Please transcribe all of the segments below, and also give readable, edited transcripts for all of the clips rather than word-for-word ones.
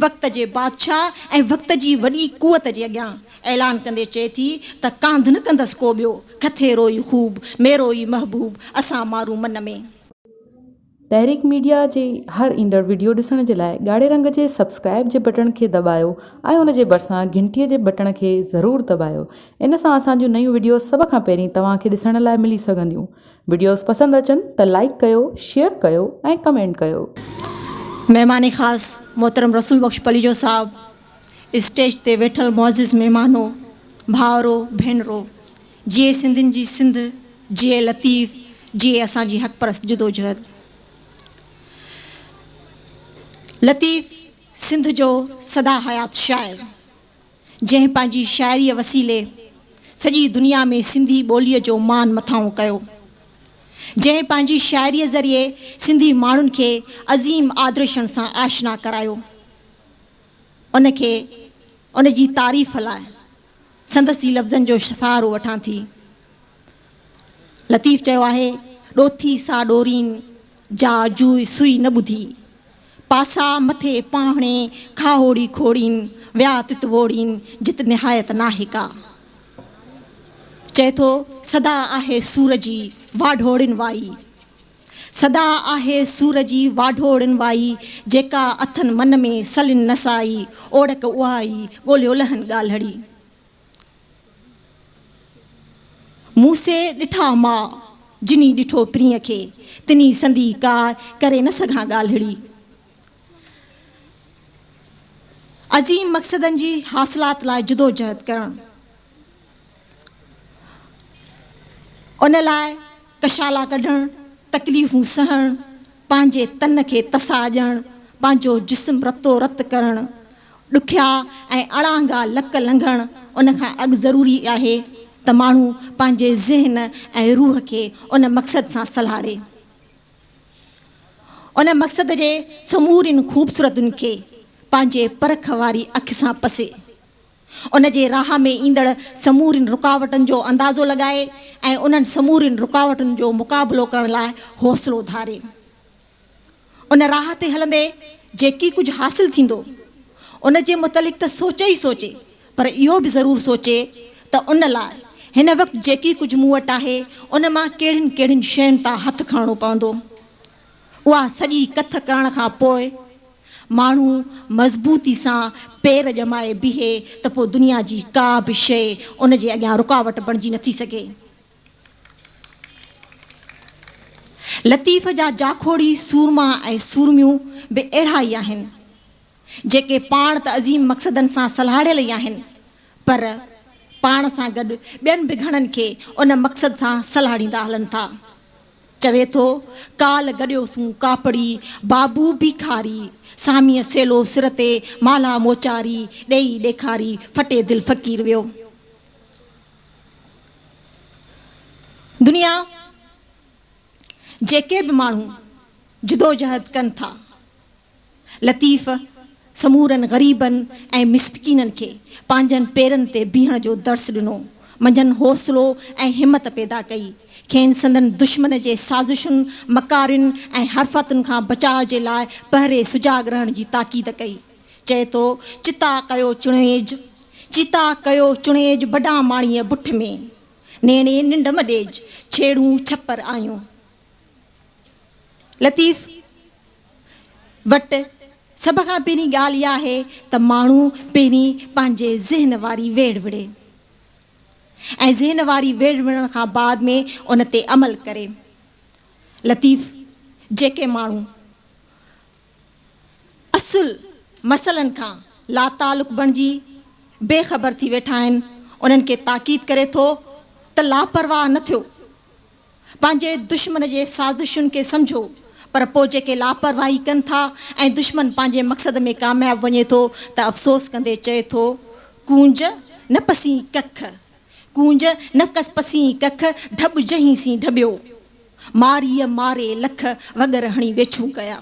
وقت جي بادشاهه ۽ وقت جي وڏي قوت جي اڳيان اعلان ڪندي چئي ٿي ته ڪانڌ نه ڪندس ڪو ٻيو، کٿيرو ئي خوب، ميرو ئي محبوب، اسان مارون من ۾. تحريڪ ميڊيا جي هر ايندڙ وڊيو ڏسڻ جي لاء ڳاڙهي رنگ جي سبسڪرائيب جي بٽڻ کي دٻايو ۽ ان جي ڀرسان گهنٽي جي بٽڻ کي ضرور دٻايو ان سان اسان جون نيون وڊيوز سڀ کان پهرين توهان کي ڏسڻ لاء ملي سگهنديون وڊيوز پسند اچن ته لائيڪ ڪيو شيئر ڪيو ۽ ڪمينٽ ڪيو. مهمان خاص محترم رسول بخش پليجو صاحب، اسٽيج تي ويٺل معزز مهمانو، ڀائرو، ڀينرو، جيئي سنڌين جي سنڌ، جيئي لطيف، جيئي اسان جي حق پرست جدوجهد. لطيف سنڌ جو سدا حيات شاعر. جنهن پنهنجي شاعريء وسيلي سڄي دنيا ۾ سنڌي ٻوليء جو مان مٿانهون ڪيو. جنهن پنهنجي شاعريء ذريعي سنڌي ماڻهن کي عظيم آدرشن سان آشنا ڪرايو. ان کي ان جي تعريف لاء سندس ئي لفظن جو سهارو وٺان ٿي. لطيف چيو آهي، ڏوٿي سا ڏورين، جا جوء سوئي نه ٻڌي. پاسا مٿي پاهڻي، کاهوڙي کوڙين، ويا تت ووڙين، جت نهايت ناهي ڪا. چئي ٿو، سدا آهي سور جي واڍوڙين وائي. سدا آهي سور جي واڍوڙين وائي، جيڪا اٿن من ۾ سلين نه سائي، اوڙڪ اها ئي ڳوليو لهن ڳالهڙي. مون سي ڏٺا ماء، جني ڏٺو پرينء کي، تني سندي ڪاء، ڪري نه سگهان ڳالهڙي. عظيم مقصدن جي حاصلات لاء جدوجهد ڪرڻ، ان لاء ڪشالا ڪڍڻ، تڪليفون سهڻ، پنهنجي تن کي تساء ڏيڻ، پنهنجو جسم رتو رت ڪرڻ، ڏکيا ۽ اڻانگا لڪ لنگهڻ ان کان اڳ ضروري آهي ته ماڻهو پنهنجي ذهن ۽ روح کي ان مقصد سان سلهاڙي. ان مقصد جي سمورين خوبصورتين کي پنهنجي پرک واري اک سان پسي. ان جي راهه ۾ ايندڙ سمورين رڪاوٽن جو اندازو لڳائي ۽ انهن سمورين رڪاوٽن جو مقابلو ڪرڻ لاء حوصلو ڌاري. ان راهه تي هلندي جيڪي ڪجهه حاصل ٿيندو، ان جي متعلق ته سوچي ئي سوچي، پر اهو به ضرور سوچي ته ان لاء هن وقت جيڪي ڪجهه مون وٽ آهي، ان مان ڪهڙين ڪهڙين شين تان هٿ کڻڻو پوندو. اها سڄي ڪٿ ڪرڻ کان پوء ماڻهو مضبوطي سان پير ڄمائي بيهي ته پوء دنيا جي ڪا به شيء ان جي اڳيان رڪاوٽ بڻجي نٿي سگهي. لطيف جا جاکوڙي سورما ۽ سورميون به اهڙا ئي آهن، جيڪي پاڻ ته عظيم مقصدن سان سلهاڙيل ئي آهن، پر پاڻ سان گڏ ٻين به گهڻن کي ان مقصد سان سلهاڙيندا هلن ٿا. چوي ٿو، ڪال گڏيوسون ڪاپڙي، بابو بيکاري، ساميء سيلو سر تي، مالها موچاري، ڏيئي ڏيکاري، ڦٽي دل فقير ويو. دنيا جيڪي به ماڻهو جدوجهد ڪن ٿا، لطيف سمورن غريبن ۽ مسڪينن کي پنهنجن پيرن تي بيهڻ جو درس ڏنو، منجهن حوصلو ۽ همت پيدا ڪئي، کين سندن دشمن جي سازشن، مڪارين ۽ حرفتن کان بچاء جي لاء پهري سجاڳ رهڻ جي تاڪيد ڪئي. چئي ٿو، چتا ڪيو چڻيج، چتا ڪيو چڻيج بڊان ماڻيء بٺ ۾، نيڻي ننڊ م ڏيج، ڇيڙون ڇپر آيون. لطيف وٽ سڀ کان پهرين ڳالهه اها آهي ته ماڻهو پهرين پنهنجي ذهن واري ويڙهه وڙهي ۽ ذهن واري ويڙهه وڙهڻ کان بعد ۾ ان تي عمل ڪري. لطيف جيڪي ماڻهو اصل مسئلن کان لاتعلق بڻجي بي خبر ٿي ويٺا آهن، انهن کي تاڪيد ڪري ٿو ته لاپرواهه نه ٿيو، پنهنجي دشمن جي سازشن کي سمجهو، پر پوء جيڪي لاپرواهي ڪن ٿا ۽ دشمن پنهنجي مقصد ۾ ڪامياب وڃي ٿو ته افسوس ڪندي چئي ٿو، ڪونج نه پسين ڪک، ڪونج نه پسين ڪک، ڍٻ جهين سين ڍٻيو، ماريء ماري لک، وڳر هڻي ويڇون ڪيا.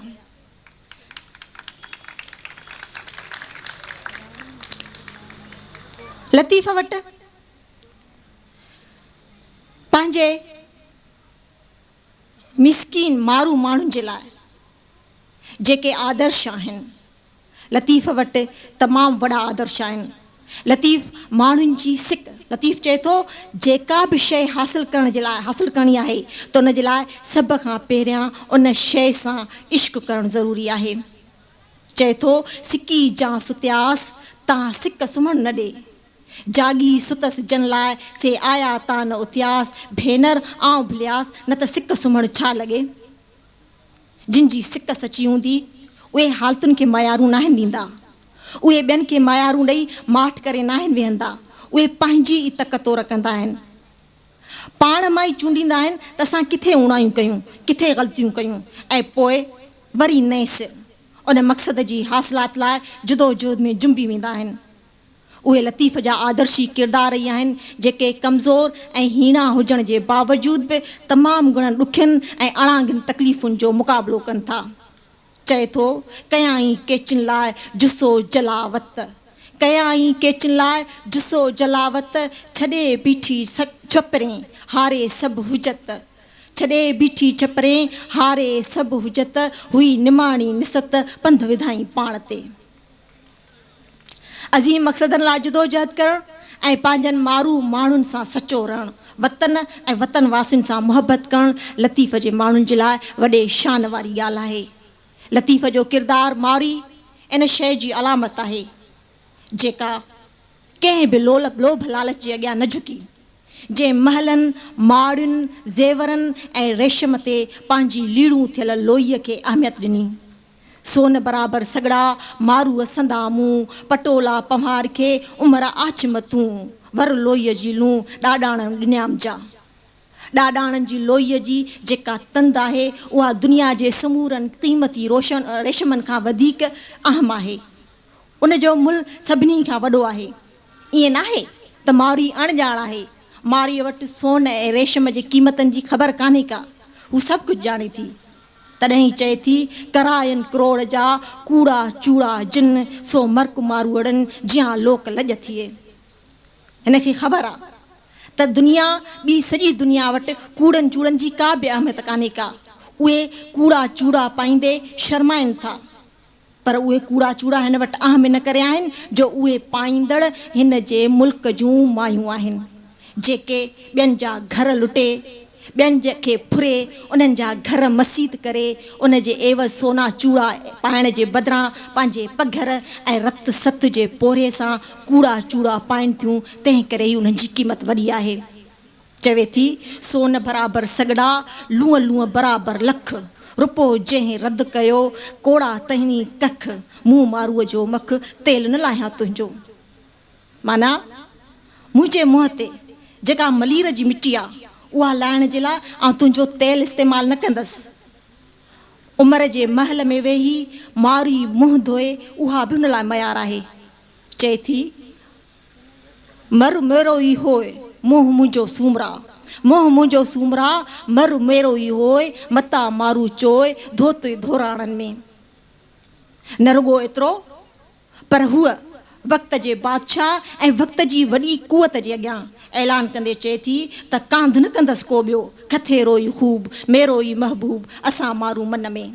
لطيف وٽ پنهنجي مسڪين مارو ماڻهن جي لاء جيڪي آدرش آهن. لطيف وٽ تمام وڏا آدرش آهن. لطيف ماڻهن جي سڪ، لطيف چئي ٿو، جيڪا به شيء حاصل ڪرڻ جي لاء حاصل ڪرڻي آهي ته ان جي لاء سڀ کان پهريان ان شيء سان عشق ڪرڻ ضروري آهي. چئي ٿو، سڪي جان ستياس، تان سڪ سمهڻ نه ڏي. جاڳي ستس جن لاء، سي آيا تان نه اٿياس، ڀينر آئون ڀلياس، نه ته سڪ سمهڻ ڇا لڳي. جن جي سڪ سچي هوندي، اهي حالتن کي ميارون ناهن ڏيندا. اهي ٻين کي ميارون ڏئي ماٺ ڪري ناهن ويهندا. اهي پنهنجي ئي تڪ تور ڪندا آهن. پاڻ مان ئي چونڊيندا آهن ته اسان ڪٿي اوڻايون ڪيون، ڪٿي غلطيون ڪيون ۽ پوء وري نئين سر ان مقصد جي حاصلات لاء جدوجهد ۾ جنبي ويندا آهن. اهي لطيف جا آدرشي ڪردار ئي آهن، جيڪي ڪمزور ۽ هيڻا هجڻ جي باوجود به تمام گهڻن ڏکين ۽ اڻانگين تڪليفن جو مقابلو ڪن ٿا. چئي ٿو، ڪيائين ڪيچن لاء جسو جلاوت، ڪيائين ڪيچن لاء جسو جلاوت، ڇڏي بيٺي ڇپرين، هاري سڀ حجت، ڇڏي بيٺي ڇپرين، هاري سڀ حجت، هئي نماڻي نست، پنڌ وڌائين پاڻ تي. عظيم مقصدن لاء جدوجهد ڪرڻ ۽ پنهنجن مارو ماڻهن سان سچو رهڻ، وطن ۽ وطن واسين سان محبت ڪرڻ لطيف جي ماڻهن جي لاء وڏي شان واري ڳالهه آهي. لطيف جو ڪردار مارئي ان شيء جي علامت آهي، جيڪا ڪنهن به لوڀ لالچ جي اڳيان نه جهڪي، جنهن محلن، ماڙين، زيورن ۽ ريشم تي پنهنجي ليڙون ٿيل لوئيء کي اهميت ڏني. سون برابر سڳڙا، ماروء سندا مون، پٽولا پنهوار کي، عمر آڇ م تون، ور لوئيء جي لون، ڏاڏاڻن ڏنيام جا. ڏاڏاڻن جي لوئيء جي جيڪا تند آهي، اها دنيا جي سمورن قيمتي ريشمن کان وڌيڪ اهم آهي. ان جو ملهه سڀني کان وڏو آهي. ائين ناهي ته مارئي اڻ ڄاڻ آهي. مارئيء وٽ سون ۽ ريشم جي قيمتن جي خبر ڪانهي ڪا. هو سڀ ڪجهه ڄاڻي ٿي. تڏهن چئي ٿي، ڪرائن ڪروڙ جا، ڪوڙا چوڙا جن، سو مرڪ ماروئڙن، جيان لوڪ لڄ ٿئي. هن کي خبر آ ته دنيا، ٻي سڄي دنيا وٽ ڪوڙن چوڙن جي ڪا به اهميت ڪانهي ڪا. اهي ڪوڙا چوڙا پائيندي شرمائن ٿا. پر اهي ڪوڙا چوڙا هن وٽ اهم ان ڪري آهن جو اهي پائيندڙ هن جي ملڪ جون مايون آهن، جيڪي ٻين جا گهر لٽي، ٻين کي ڦري، انهن جا گهر مسيت ڪري، ان جي عيوض سونا چوڙا پائڻ جي بدران پنهنجي پگهر ۽ رت ست جي پورهيي سان ڪوڙا چوڙا پائين ٿيون، تنهن ڪري ئي انهن جي قيمت وڏي آهي. چوي ٿي، سون برابر سڳڙا، لونء لونء برابر لک، رپو جنهن رد ڪيو، ڪوڙا تنهني ڪک، مون ماروء جو مک، تيل نه لاهيان تنهنجو. معنيٰ، منهنجي منهن تي جيڪا ملير جي مٽي آ، اها لاهڻ جي لاء آئون تنهنجو تيل استعمال نه ڪندس. عمر جي محل ۾ ويهي مارئي منهن ڌوئي، اها به ان لاء ميار آهي. چئي ٿي، مر ميرو ئي هوء، منهن منهنجو سومرا. منهن منهنجو سومرا، مر ميرو ئي هوء، متان مارو چوء، ڌوتي ڌوراڻن ۾. نه رڳو ايترو، پر هوء وقت جي بادشاهه ۽ وقت جي وڏي قوت جي اڳيان اعلان ڪندي چئي ٿي ته ڪانڌ نه ڪندس ڪو ٻيو، کٿيرو ئي خوب، ميرو ئي محبوب، اسان مارون من ۾.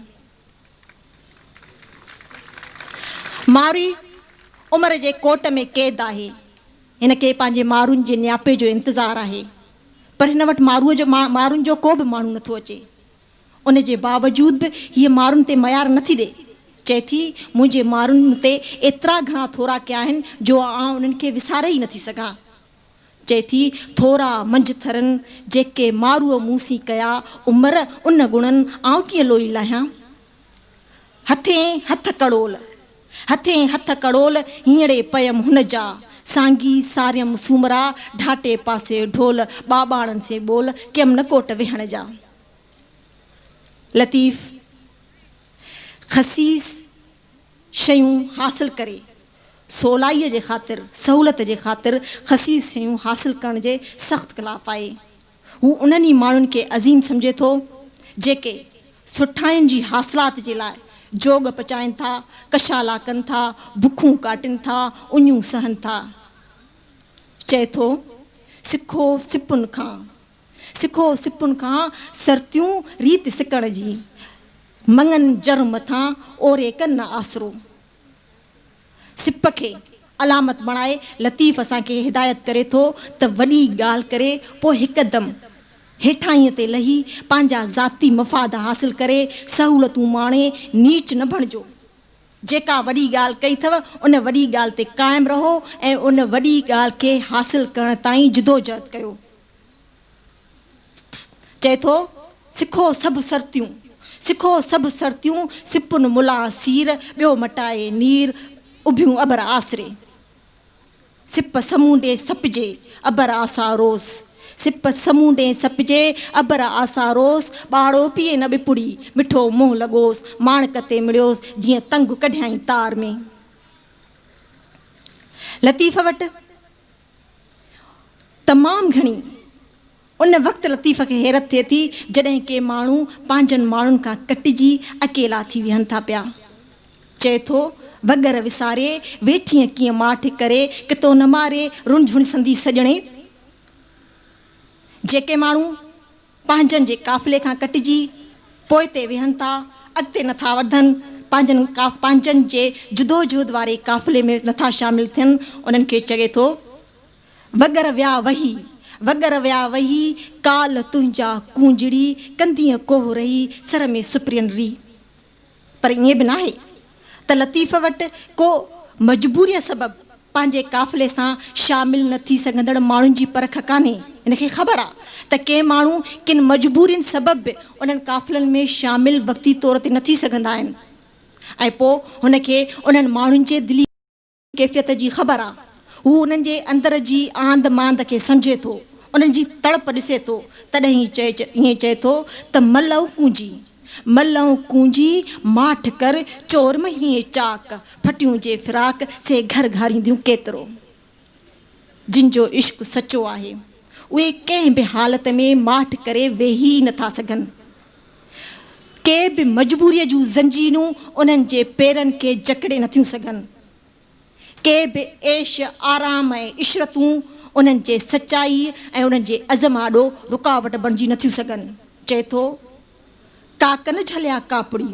مارئي عمر جي ڪوٽ ۾ قيد آهي. هن کي پنهنجي مارون جي نياپي جو انتظار آهي. پر هن وٽ ماروء جو مارون جو ڪو به ماڻهو نٿو اچي. ان جي باوجود به هيء مارون تي ميار نٿي ڏئي. چئي ٿي، منهنجي مارون مون تي ايترا گهڻا ٿورا ڪيا آهن جو آئون انهن کي وساري ئي نٿي سگهان. چئي ٿي، ٿورا منجهه ٿرن، جيڪي ماروء مون سين ڪيا، عمر ان گڻن، آئون ڪيئن لوئي لاهيان؟ هٿين هٿ ڪڙول، هٿين هٿ ڪڙول، هينئڙي پيم هن جا، سانگي ساريم سومرا، ڍاٽي پاسي ڍول، ٻاٻاڻن سين ٻول، ڪيم نه ڪوٽ ويهڻ جا. لطيف خسيس شيون حاصل ڪري، سولائيء جي خاطر، سهولت جي خاطر خسيس شيون حاصل ڪرڻ جي سخت خلاف آهي. هو انهن ئي ماڻهن کي عظيم سمجهي ٿو، جيڪي سٺاين جي حاصلات جي لاء جوڳ پچائين ٿا، ڪشالا ڪن ٿا، بکون ڪاٽين ٿا، اڃون سهن ٿا. چئي ٿو، سکو سپن کان، سکو سپن کان سرتيون ريت سڪڻ جي، مڱن جر مٿان اوري ڪن نه آسرو. سپ کي علامت بڻائي لطيف اسان کي هدايت ڪري ٿو ته وڏي ڳالهه ڪري پوء هڪدم هيٺاهينء تي لهي پنهنجا ذاتي مفاد حاصل ڪري سهولتون ماڻي نيچ نه بڻجو. جيڪا وڏي ڳالهه ڪئي اٿو ان وڏي ڳالهه تي قائم رهو ۽ ان وڏي ڳالهه کي حاصل ڪرڻ تائين جدوجهد ڪيو. چئي ٿو، سکو سڀ سرتيون، سکو سڀ سرتيون، سپن ملان سير، ٻيو مٽائي نير، اڀيون ابر آسري. سپ سمونڊي سپجي، ابر آساروس. سپ سمونڊي سپجي، ابر آساروس، ٻاڙو پيئي نه ٻپڙي، مٺو منهن لڳوس، ماڻڪ تي مڙيوس، جيئن تنگ ڪڍيائين تار ۾. لطيف وٽ تمام گهڻي ان وقت لطيف کي حيرت ٿئي ٿي جڏهن ڪي ماڻهو پنهنجن ماڻهن کان ڪٽجي اڪيلا ٿي ويهن ٿا پيا. چئي ٿو، وڳر وساري، ويٺينء ڪيئن ماٺ ڪري، ڪتو نه ماري، رنجهڻ سندي سڄڻي. جيڪي ماڻهو پنهنجن جي قافلي کان ڪٽجي پوئتي ويهن ٿا، اڳتي نٿا وڌن، پنهنجن پنهنجن جي جدوجهد واري قافلي ۾ نٿا شامل ٿين، انهن کي چوي ٿو، وڳر ويا وهي، وڳر ويا وهي، ڪالهه تنهنجا ڪونجڙي، ڪندينء ڪوهه رهي، سر ۾ سپرين ري. پر ائين به ناهي ته لطيف وٽ ڪو مجبوريء سبب پنهنجي قافلي سان شامل نه ٿي سگهندڙ ماڻهن جي پرک ڪانهي. هن کي خبر آ ته ڪي ماڻهو ڪن مجبورين سبب به انهن قافلن ۾ شامل وقتي طور تي نه ٿي سگهندا آهن ۽ پوء هن کي انهن ماڻهن جي دلي ڪيفيت جي خبر آ. هو انهن جي اندر جي آنڌ مانڌ کي سمجهي ٿو، انهن جي تڙپ ڏسي ٿو، تڏهن ئي ائين چئي ٿو ته ملئون ڪونجي، ملئون ڪونجي، ماٺ ڪر، چور مهينء چاڪ، ڦٽيون جي فراق، سي گهر گهارينديون ڪيترو. جن جو عشق سچو آهي، اهي ڪنهن به حالت ۾ ماٺ ڪري ويهي ئي نٿا سگهن. ڪي به مجبوريء جون زنجيرون انهن جي پيرن کي جڪڙي نٿيون سگهن. ڪي به عيش، آرام ۽ عشرتون انهن جي سچائيء ۽ انهن جي عزم آڏو رڪاوٽ بڻجي نٿيون سگهن. چئي ٿو، ڪاڪ نه جهليا ڪاپڙي،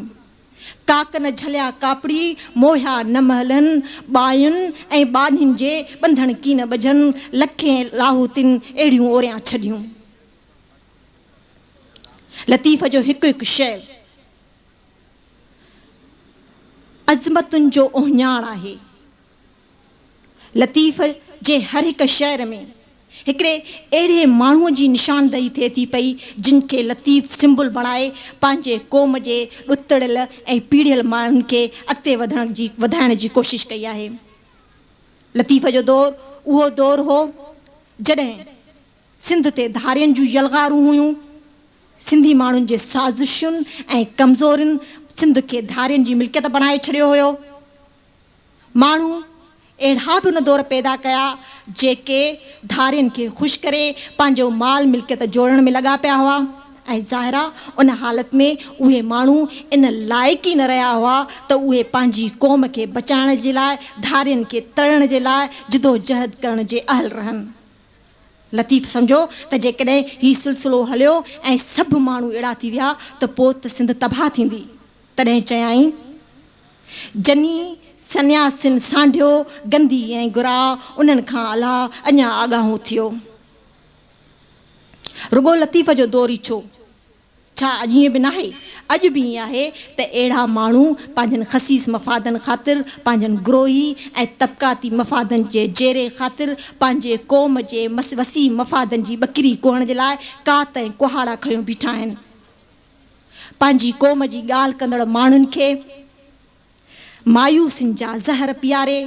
ڪاڪ نه جهليا ڪاپڙي، موهيا نه مهلن، ٻانهين ۽ ٻانهين جي ٻنڌڻ ڪين ٻجهن، لکين لاهوتين اهڙيون اوريان ڇڏيون. لطيف جو هڪ هڪ شعر عظمتن جو اهڃاڻ آهي. لطيف جي هر هڪ شعر ۾ هڪڙي اهڙي ماڻهوء جي نشاندهي ٿئي ٿي پئي، جن کي لطيف سمبل بڻائي پنهنجي قوم جي ڏتڙيل ۽ پيڙهيل ماڻهن کي اڳتي وڌڻ جي وڌائڻ جي ڪوشش ڪئي آهي. لطيف جو دور اهو دور هو، جڏهن سنڌ تي ڌارين جون يلغارون هيون. سنڌي ماڻهن جي سازشن ۽ ڪمزورين سنڌ کي ڌارين جي ملڪيت بڻائي ڇڏيو هيو. ماڻهو اهڙا به ان دور پيدا ڪيا، جيڪي ڌارين کي خوش ڪري پنهنجو مال ملڪيت جوڙڻ ۾ لڳا پيا هئا ۽ ظاهر آ ان حالت ۾ اهي ماڻهو ان لائق ئي نه رهيا هئا ته اهي پنهنجي قوم کي بچائڻ جي لاء ڌارين کي تڙڻ جي لاء جدوجهد ڪرڻ جي اهل رهن. لطيف سمجهيو ته جيڪڏهن هي سلسلو هليو ۽ سڀ ماڻهو اهڙا ٿي ويا ته پوء ته سنڌ تباهه ٿيندي. تڏهن چيائين، جني سنياسين سانڍيو، گندي ۽ گراء، انهن کان الله اڃا آڳاهون ٿيو. رڳو لطيف جو دور ئي ڇو؟ ڇا اڄ ائين به ناهي؟ اڄ به ائين آهي ته اهڙا ماڻهو پنهنجن خسيس مفادن خاطر، پنهنجن گروهي ۽ طبقاتي مفادن جي جيري خاطر، پنهنجي قوم جي وسيع مفادن جي ٻڪري ڪوهڻ جي لاء ڪات ۽ ڪهاڙا کنيو بيٺا آهن. پنهنجي قوم جي ڳالهه ڪندڙ ماڻهن کي. مايوسين جا زهر پياري،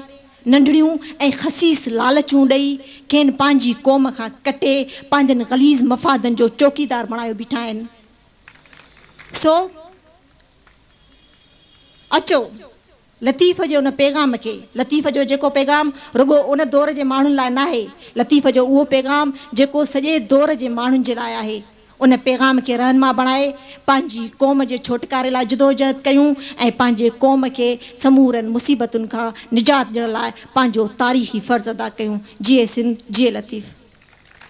ننڍڙيون ۽ خسيس لالچون ڏئي، کين پنهنجي قوم کان ڪٽي، پنهنجن غليظ مفادن جو چوڪيدار بڻايو بيٺا آهن. سو، اچو، لطيف جي ان پيغام کي، لطيف جو جيڪو پيغام رڳو ان دور جي ماڻهن لاء ناهي، لطيف جو اهو پيغام جيڪو سڄي دور جي ماڻهن جي لاء آهي، ان پيغام کي رهنما بڻائي پنهنجي قوم جي ڇوٽڪاري لاء جدوجهد ڪيون ۽ پنهنجي قوم کي سمورن مصيبتن کان نجات ڏيڻ لاء پنهنجو تاريخي فرض ادا ڪيون. جيئي سنڌ، جيئي لطيف.